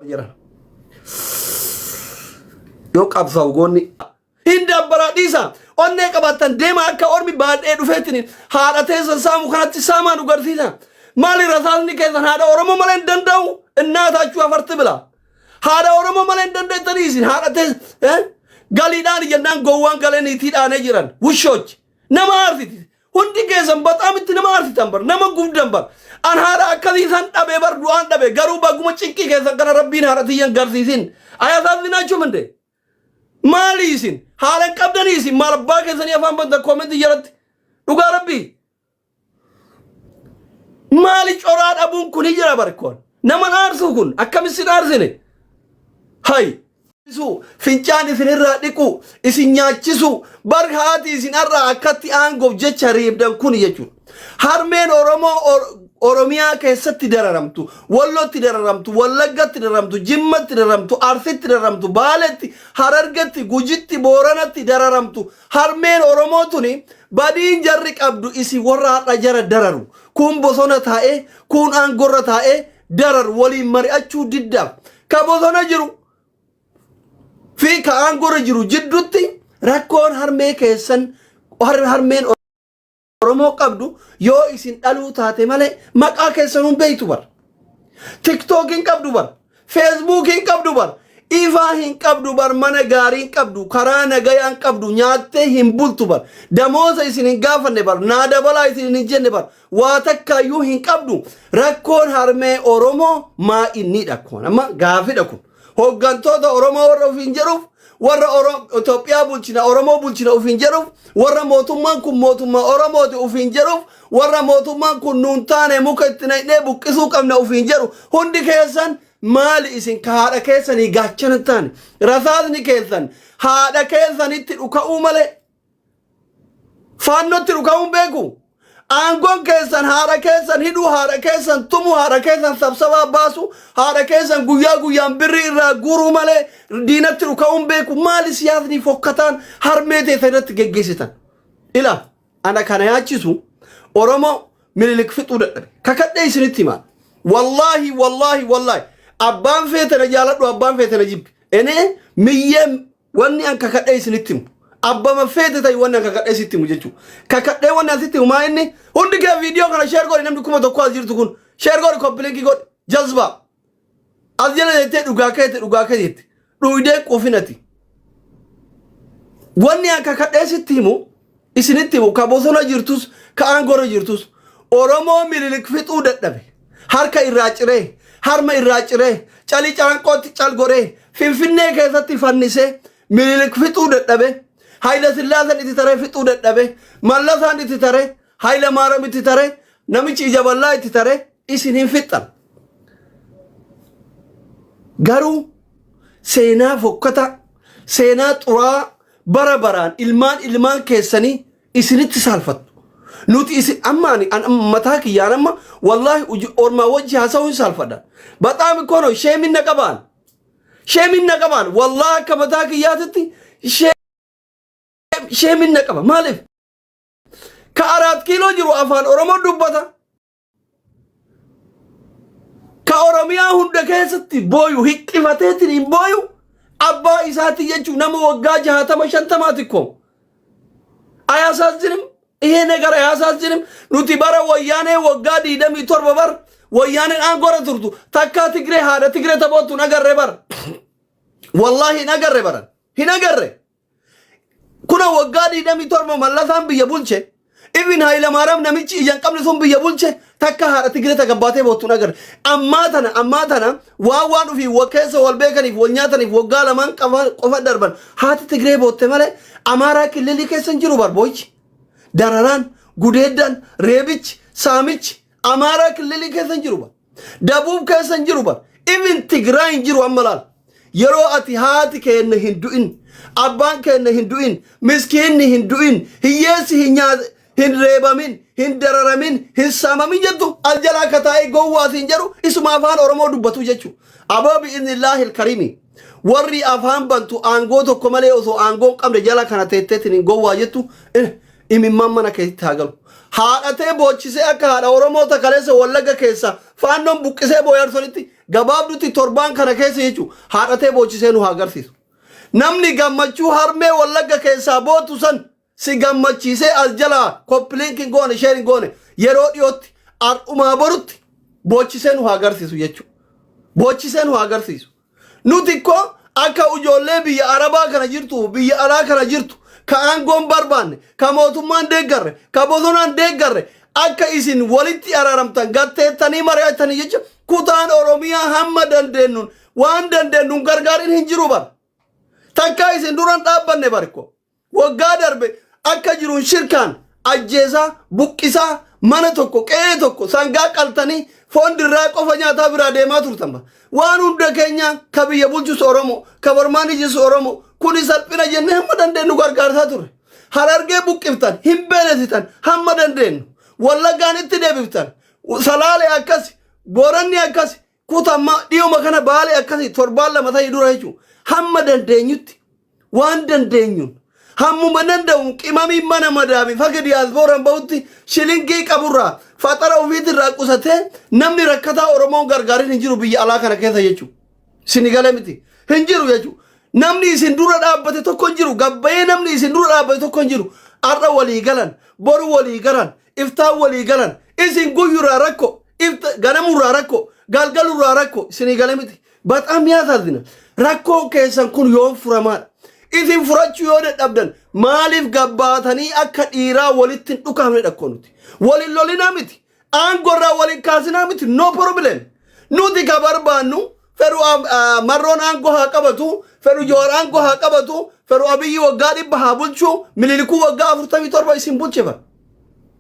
Jira. Yoo qabsaa'u goonni hin dabbaraa dhiisa. Onnee qabaattan deema akka ormi baadhee dhufeetiin haadha teessan saamu kanatti saamaa nu garsiisa. Maali rasaasni keessan haadha Oromoo malee hin danda'u? Innaataachuu afarti bila. Haadha Oromoo malee hin dandeettanii isin haadha teessan galiidhaan jennaan gowwaan galee niitii dhaanee jiran wushoochi nama aarsiti. Hundi keessan baxaam itti nama aarsitan bar nama gubdan bar. An haadha akkasii san dhabe bar du'aan dhabe garuu baguma cinqii keessan kana rabbiin haadha tiyyan garsiisin. Ayasaasinaachuu minde. Maali isin haala hin qabdanii isin maal abbaa keessanii afaan bantan koomentii jalatti. Dhugaa rabbii. Maali coraa dhabuun kun hin jira barkoon. Nama aarsuu kun akkam isin aarsine. Hay. Fincaan isinirraa dhiqu, isin nyaachisu, bar haati isin har'a akkatti aangoof jecha reebdan kun jechuudha. Harmeen Oromoo Oromiyaa keessatti dararamtu, Wallootti dararamtu, Wallaggatti dararamtu, Jimmatti dararamtu, Arsitti dararamtu, Baaletti, Harargetti, Gujitti, Booranatti dararamtu. Harmeen Oromoo tuni badiin jarri qabdu isin warra har'a jara dararu. Kun bosona taa'ee, kun aangorra taa'ee dararu waliin mari'achuu diddaaf. Ka bosona jiru fi ka aangorra jiru jidduutti rakkoon harmee keessan harmeen Oromoo qabdu yoo isin dhaluu taate malee maqaa keessan hin beektu bar. TikTok hin qabdu bar. Facebook hin qabdu bar. Ifaa hin qabdu bar mana gaarii hin qabdu karaa nagayaa hin qabdu nyaattee hin bultu bar. Damooza isin hin gaafanne bar. Naa dabalaa isin hin jenne bar. Waa takkaayyuu hin qabdu. Rakkoon harmee Oromoo maa innidha kun amma gaafidha kun. Hoggantoota Oromoo warra ofiin jedhuuf warra Itoophiyaa bulchina Oromoo bulchina ofiin jedhuuf warra mootummaan kun mootummaa Oromooti ofiin jedhuuf warra mootummaan kun nuun taane muka itti naqnee buqqisuu qabna ofiin jedhu hundi keessan maali isin ka haadha keessanii gaachana hin taane rasaasni keessan haadha keessanitti dhuka'uu malee Faannotti dhuka'uun beeku. Aangoon keessan haadha keessan hidhuu, haadha keessan tumuu, haadha keessan sabsabaa baasu, haadha keessan guyyaa guyyaan birrii irraa guuruu malee diinatti dhuka'uun beeku. Maali siyaasni fokkataan harmee teessan irratti geggeessitan? Ila ana kana yaachisu Oromoo Minilik fixuu dadhabe. Kakadhee isinitti himaa. Wallaahi wallaahi wallaahi abbaan feete na jaaladhu abbaan feete na jibbi. Enee miyyee Wanni an kakadhee isinitti himu. Abbama feete ta'i wanni an kakadhee sitti himu jechuudha. Kakadhee wanni an sitti himu maa inni hundi kee viidiyoo kana sheer godhi namni 1000 as jirtu kun sheer godhi copy link godhi jazbaa. As jala jettee dhugaa keete dhugaa kee jette. Dhuydee quufinati. Wanni an kakadhee sitti himu isinitti himu ka bosona jirtus ka aangorra jirtus Oromoo Minilik fixuu dadhabe. Harka irraa ciree, harma irraa ciree, calii calanqootti cal godhee, Finfinnee keessatti fannisee Minilik fixuu dadhabe. Hayila Sillaaseen itti taree fixuu dadhabe. Mallasaan itti taree, Hayila Maaram itti taree, namichi ija bal'aa itti taree isin hin fixxan. Garuu seenaa fokkataa, seenaa xuraa'aa bara baraan ilmaan ilmaan keessanii isinitti saalfattu. Nuti isin amma ani an amma mataa kiyyaan amma wallaahi ormaa wajji haasa'uu hin saalfadha. Baxaam ikkoo no sheemin na qabaan. Sheemin na qabaan wallaahi akka mataa kiyyaatitti sheemin na qaba. Maaliif? Ka araat kiiloo jiru afaan Oromoo dubbata. Ka Oromiyaa hunda keessatti booyu hiqqifateetiin hin booyu abbaa isaati jechuun nama waggaa 60 50ti ko. Ayaasaazzinim ይሄ ነገር አያሳዝንም? Nuti bara wayyaanee waggaa 27 bar wayyaaneen aangoo turtu takkaa Tigree haadha Tigree taphoottu hin agarre bar. Wallaahi hin agarre baran hin agarre. Kuna waggaa 27 Mallasaan biyya bulche. Ibn Hayilamaariyaam namichi ija hin qabne sun biyya bulche takka haadha Tigree takka baatee boottu hin agarre. Ammaa tana waan ofii wa keessa wal beekaniif wal nyaataniif waggaa lamaan qofa darban haati Tigree bootte malee Amaaraa killilii keessa hin jiru barboochi. Dararaan, gudeeddaan, reebichi, saamichi Amaaraa killilii keessa hin jiru bar. Dabuub keessa hin jiru bar. Ibn Tigraay hin jiru amma laal. Yeroo ati haati keenya hin du'in, abbaan keenya hin du'in, miskiinni hin du'in, hiyyeessi hin hin reebamin, hin dararamin, hin saamamin jettu al jalaa akka taa'ee gowwaa siin jedhu isuma afaan Oromoo dubbatu jechuudha. Aboo bi'iznillaahi karimi. Warri afaan bantu aangoo tokko malee osoo aangoo hin qabne jala kana teetteetiin hin gowwaa jettu. Imimmaan mana keetti haa galu. Haadhatee boochisee akka haadha Oromoo ta kaleessa Wallagga keessa faannoon buqqisee booyarsonitti gabaabdutti torbaan kana keessa jechuun haadhatee boochisee nu haa agarsiisu. Namni gammachuu harmee Wallagga keessaa bootu san si gammachiisee as jalaa copy link hin goone, share hin goone, yeroo dhiyootti har'umaa borutti boochisee nu haa agarsiisu jechuudha. Boochisee nu haa agarsiisu. Nuti ko akka ijoollee biyya Arabaa kana jirtu, biyya alaa kana jirtu, ka aangoon barbaanne, ka mootummaan deeggarre, ka bosonaan deeggarre, akka isin walitti araaramtan gatteettanii mari'attanii jecha kutaan Oromiyaa hamma dandeenyuun waan dandeenyuun gargaariin hin jiru bara. Takkaa isin duran dhaabbanne barko. Waggaa darbe akka jiruun shirkaan ajjeesaa, buqqisaa, mana tokko, qe'ee tokko sangaa qaltanii foon dirraa qofa nyaataa biraa deemaa turtan bara. Waan hunda keenya ka biyya bulchus Oromoo, ka barmaan ijjisus Oromoo, kuni salphina jennee hamma dandeenyu gargaarsaa turre. Harargee buqqiftan, hin beelessitan hamma dandeenyu. Wallaggaan itti deebiftan. Salaalee akkasi, Booranni akkasi, kutamma dhiyuma kana Baalee akkasi torbaan 2 ta'e dura jechuudha. Hamma dandeenyutti waan dandeenyuun hammuma danda'uun qimamiin mana madaami faga diyaaspooraan bahutti shilingii qaburraa faxara ofiitirraa qusatee namni rakkataa Oromoon gargaarin hin jiru biyya alaa kana keessa jechuudha. Sini galee miti hin jiru jechuudha. Namni isin dura dhaabbate tokko hin jiru. Gabbayee namni isin dura dhaabbate tokko hin jiru. Har'a walii galan, boru walii galan, iftaan walii galan. Isin guyyurraa rakko, ifta ganamurraa rakko, galgalurraa rakko. Isinii galee miti. Baxaam yaasazina. Rakkoon keessan kun yoom furamaadha? Isin furachuu yoo dadhabdan maaliif gabbaatanii akka dhiiraa walitti hin dhukaafne dhakkoo nuti? Walin lolinaa miti. Aangorraa walin kaasinaa miti. No problem. Nuti ka barbaannu fedhu Marroon aangoo haa qabatu, fedhu Jowaar aangoo haa qabatu, fedhu Abiyyi waggaa 100 haa bulchu, Mililikuu waggaa 47 isin bulche bara.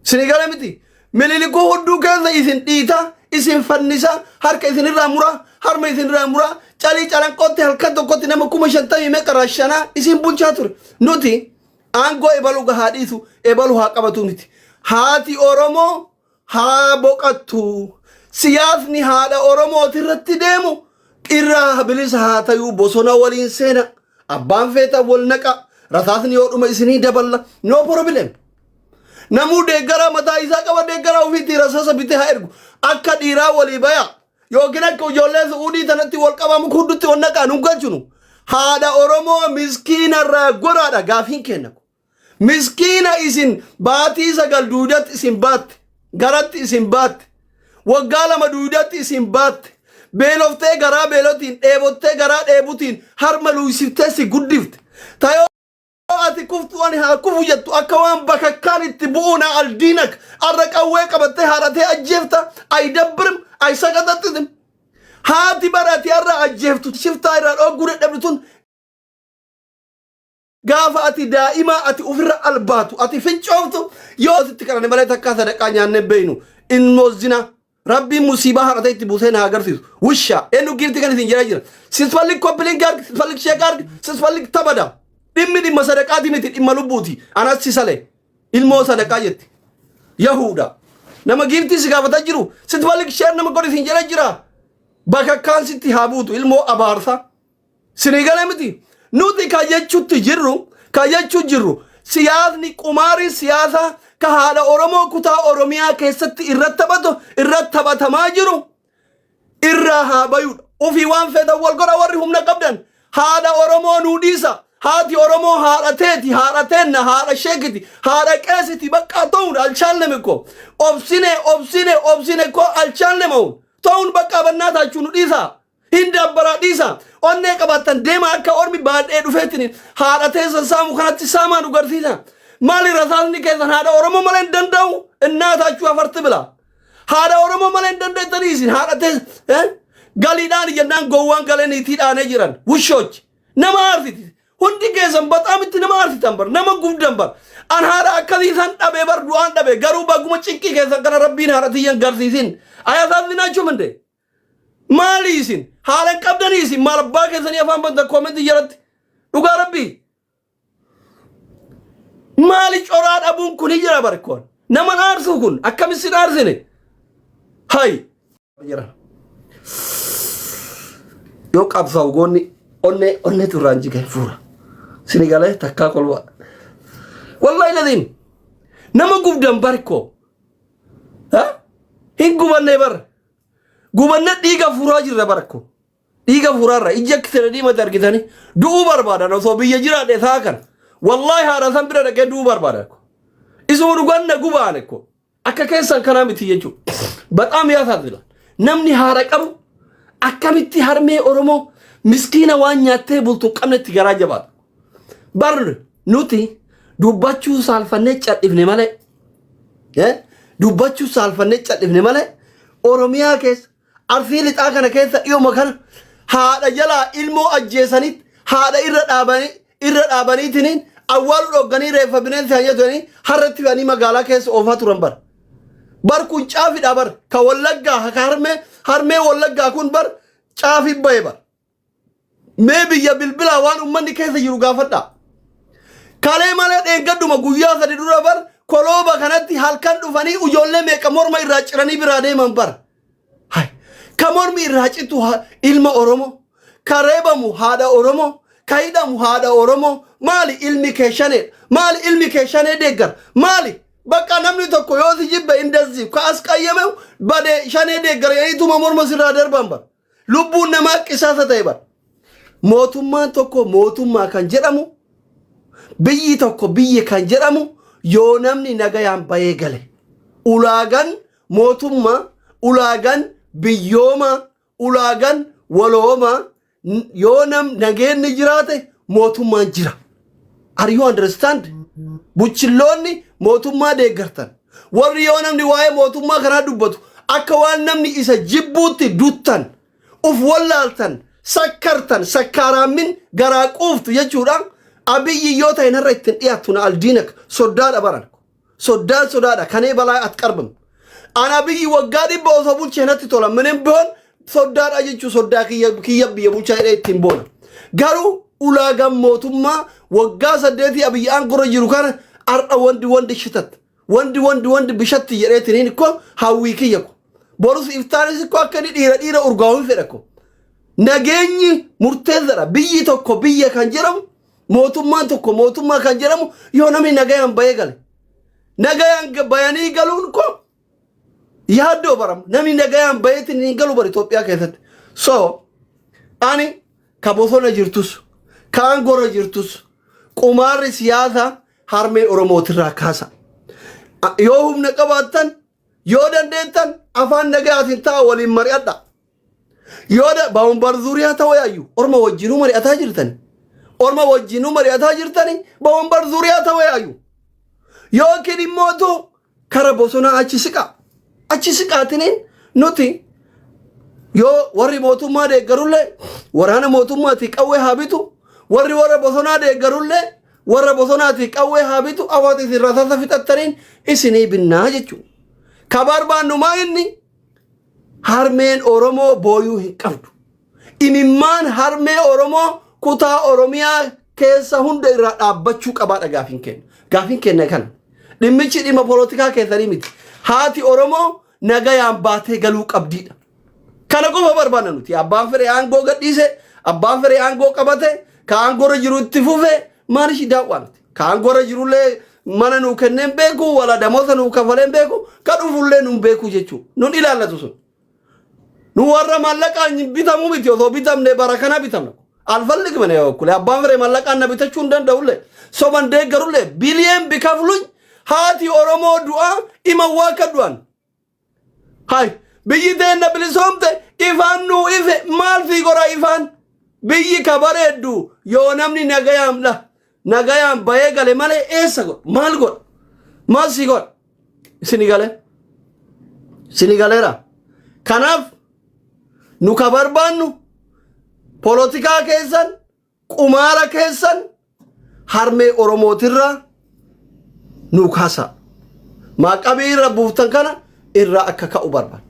Isinii gala miti. Mililikuu hudduu keessa isin dhiita, isin fannisa, harka isinirraa mura, harma isinirraa mura, calii calanqootti halkan tokkotti nama 50,000 meeqa rashanaa isin bulchaa ture. Nuti aangoo ebalu haa dhiisu, ebalu haa qabatu miti. Haati Oromoo haa boqattu. Siyaasni haadha Oromooti irratti deemu irraa bilisa haa tayuu bosona waliin seena. Abbaan feeta wal naqa. Rasaasni yoo dhuma isinii daballa. No problem. Namuu deeggaraa mataa isaa qaba, deeggaraa ofiitti rasaasa bitee haa ergu. Akka dhiiraa walii baya. Yookiin akka ijoollee Su'uudii tanatti wal qabaa muka huddutti wal naqaa nun galchinu. Haadha Oromoo miskiinarraa goraadha gaafiin kenna. Miskiina isin baatii 9 duudatti isin baatte. Garatti isin baatte. Waggaa 2 duudatti isin baatte. Beeloftee garaa beelotiin, dheebottee garaa dheebutiin harma luuysiftee si guddifte. Tayoo ati kuftu ani haa kufu jettu akka waan bakakkaan itti bu'uu na aldiinak arra qawwee qabattee haadhatee ajjeefta ay dabbirim ay saqaxaxitim. Haati bara ati arra ajjeeftu shiftaa irraa dhogguu dadhabdu tun gaafa ati daa'imaa ati ofirra albaatu ati fincooftu yoo sitti kadhanne malee takkaa sadaqaa nyaannee beeynu ilmoo zina Rabbiin musiibaa haadha itti buusee na agarsiisu. Wusha eenyu giifti kan isin jedhaa jira. Sisfallik copy link arg, sisfallik share arg, sisfallik tabada. Dhimmi dhimma sadaqaati miti, dhimma lubbuuti. Anas si sale ilmoo sadaqaa jetti. Yahuda. Nama giiftii si gaafataa jiru. Sisfallik share nama godhi isin jedhaa jira. Bakakkaan sitti haa buutu ilmoo abaarsa. Sinii galee miti. Nuti ka jechutti jirru, ka jechuu jirru, siyaasni qumaariin siyaasaa ka haadha Oromoo kutaa Oromiyaa keessatti irratti taphatu irratti taphatamaa jiru irraa haa bayudha. Ufii waan feetan wal godha warri humna qabdan. Haadha Oromoo nuu dhiisa. Haati Oromoo haadha teeti, haadha teenna, haadha sheekiti, haadha qeesiti baqqaa ta'uun alchaalneme ko. Obsine, obsine, obsine ko alchaalneme ta'uun baqqaa bannaa taachuu nu dhiisa. Hin dabbaraa dhiisa. Onnee qabaattan deema akka ormi baadhee dhufeetiin haadha teessan saamu kanatti saamaa nu garsiisa. Maali rasaasni keessan haadha Oromoo malee hin danda'u? Innaataachuu afarti bila. Haadha Oromoo malee hin dandeettanii isin haadha teessan. Galiidhaan jennaan gowwaan galee niitii dhaanee jiran. Wushoochi. Nama aarsiti. Hundi keessan baxaamitti nama aarsitan bar. Nama gubdan bar. An haadha akkasii san dhabee bar du'aan dhabe. Garuu baguma cinqii keessan kana Rabbiin haadha tiyyan garsiisin. Ayasaasinaachuu minde. Maali isin? Haala hin qabdanii isin maal abbaa keessanii afaan bantan koomentii jalatti? Dhugaa Rabbii. Maali coraa dhabuun kun hin jira barkoon. Nama aarsuu kun akkamitti sin aarsine? Hay. Jira. Yoo qabsaa'u goonni onnee onneetu irraan jigan fuura. Sini galee takkaa kolwa. Wallahi ladiin. Nama gubdan barkoo. Hin gubannee bar. Gubanne dhiiga furaa jirra barkoo. Dhiiga furaarra ija akka sana diimate argitanii du'uu barbaadan osoo biyya jiraadhe isaa kana. Wallaahi haadha san bira dhaqee du'uu barbaadan. Isuma dhuganna gubaan ko. Akka keessan kanaa miti jechuudha. Baxaam yaasaazila. Namni haadha qabu akkamitti harmee Oromoo miskiina waan nyaattee bultu hin qabnetti garaa jabaata. Bar nuti dubbachuu saalfannee cadhifne malee dubbachuu saalfannee cadhifne malee Oromiyaa keessa Arsii lixaa kana keessa dhiyoma kana haadha jalaa ilmoo ajjeesanitti haadha irra dhaabanii irra dhaabaniitiniin awwaalu dhogganii reeffa bineensi haa nyaatanii harratti fe'anii magaalaa keessa oofaa turan bar. Bar kun caafidha bar ka wallaggaa ka harmee harmee wallaggaa kun bar caafi bahe bar. Mee biyya bilbilaa waan ummanni keessa jiru gaafadhaa. Kalee malee dheengadduma guyyaa sadi dura bar kolooba kanatti halkan dhufanii ijoollee meeqa morma irraa ciranii biraa deeman bar. Hay. Ka mormi irraa citu ilma Oromoo, ka reebamu haadha Oromoo, ka hidhamu haadha Oromoo. Maali ilmi kee shaneedha? Maali ilmi kee shanee deeggara? Maali? Bakka namni tokko yoo si jibbe indazzi ka as qayyame bade shanee deeggara jedhaniituma morma sirraa darban bar. Lubbuun namaa qisaasa ta'e bar. Mootummaan tokko mootummaa kan jedhamu biyyi tokko biyya kan jedhamu yoo namni nagayaan bahee gale. Ulaagan mootummaa, ulaagan biyyoomaa, ulaagan waloomaa yoo nam nageenni jiraate mootummaan jira. Are you understand? Buchilloonni mootummaa deeggartan. Warri yoo namni waa'ee mootummaa kanaa dubbatu akka waan namni isa jibbuutti duttan, uf wallaaltan, sakkartan, sakkaaraammin garaa quuftu jechuudha. Abiyyi yoo ta'e narra ittiin dhiyaattu na aldiinak soddaadha baran. Soddaan sodaadha kanee balaa at qarbam. An Abiyyi waggaa 100 osoo bulchee natti tola. Minin bihoon soddaadha jechuu soddaa kiyya kiyya biyya bulchaa jedhee ittiin boona. Garuu ulaagaan mootummaa waggaa 8 Abiyyi aangorra jiru kana har'a wandi wandi shitat. Wandi wandi wandi bishatti jedheetiniin ko hawwii kiyya ko. Borus iftaanis ko akka inni dhiira dhiira urgaa'u hin fedha ko. Nageenyi murteessaadha. Biyyi tokko biyya kan jedhamu Mootummaan tokko mootummaa kan jedhamu yoo namni nagayaan bahee gale. Nagayaan bayanii galuun koo yaaddoo baram. Namni nagayaan baheetiin hin galu bara Itoophiyaa keessatti. So ani ka bosona jirtus ka aangorra jirtus qumaarri siyaasaa harmee Oromootirraa kaasa. Yoo humna qabaattan yoo dandeettan afaan nagayaatiin ta'a waliin mari'adha. Yoo da በወንበር ዙሪያ ተወያዩ orma wajjinuu mari'ataa jirtani. Orma wajjinuu mari'ataa jirtani በወንበር ዙሪያ ተወያዩ. Yookiin immootu kara bosonaa achi siqa. Achi siqaatiniin nuti yoo warri mootummaa deeggarullee waraana mootummaatii qawwee haa bitu warri warra bosonaa deeggarullee warra bosonaatii qawwee haa bitu awaati isin rasaasa fixattaniin isinii binnaa jechuudha. Ka barbaannu maa inni Harmeen Oromoo booyuu hin qabdu. Imimmaan harmee Oromoo kutaa Oromiyaa keessa hunda irraa dhaabbachuu qabaadha gaafiin keenya. Gaafiin keenya kana. Dhimmichi dhimma polotikaa keessanii miti. Haati Oromoo nagayaan baatee galuu qabdiidha. Kana qofa barbaanna nuti. Abbaan fedhe aangoo gadhiise, abbaan fedhe aangoo qabate, ka aangoorra jiru itti fufe maal ishii daawwaa miti. Ka aangoorra jirullee mana nuu kenneen beeku, wala damoota nuu kafaleen beeku, ka dhufullee nuun beeku jechuudha. Nun ilaallatu sun. Nu warra maallaqaan bitamuu miti osoo bitamne bara kana bitamna. Alfallig mana yoo kule abbaan fedhe maallaqaan na bitachuu hin danda'ullee soban deeggarullee biliyeen bikafluñ haati Oromoo du'aa ima waa ka du'an. Hay biyyi teenna bilisoomte ifaan nuu ife maal sii godha ifaan biyyi ka bareeddu yoo namni nagayaan dha nagayaan bayee gale malee eessa godha maal godha maal sii godha isini gale isini galeera kanaaf nu ka barbaannu polotikaa keessan Qumaara keessan harmee Oromootirraa nuu kaasaa. Maaqabii irra buuftan kana irraa akka ka'u barbaanna.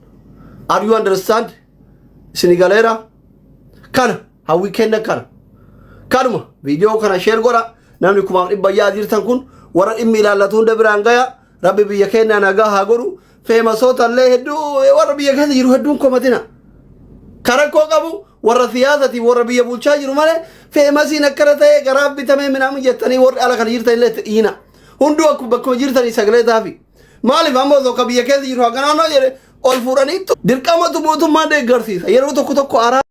Are you understand? Isini galeera? Kana hawwii kenna kana. Kanuma viidiyoo kana share godha. Namni 10,100 yaa jirtan kun warra dhimmi ilaallatu hunda biraan gaya. Rabbi biyya keenya nagaa haa godhu. Feemasoota illee hedduu warra biyya keessa jiru hedduun komatina. Ka rakkoo qabu warra siyaasatiif warra biyya bulchaa jiru malee feemasiin akkana ta'ee garaa bitamee minaamu jettanii warri ala kana jirtan illee itti dhiina. Hunduu akkuma bakkuma jirtanii sagalee taafi. Maaliif amma osoo ka biyya keessa jiru hanga naannoo jedhe ol fuudhaniitu dirqamatu mootummaa deeggarsiisa. Yeroo tokko tokko araa.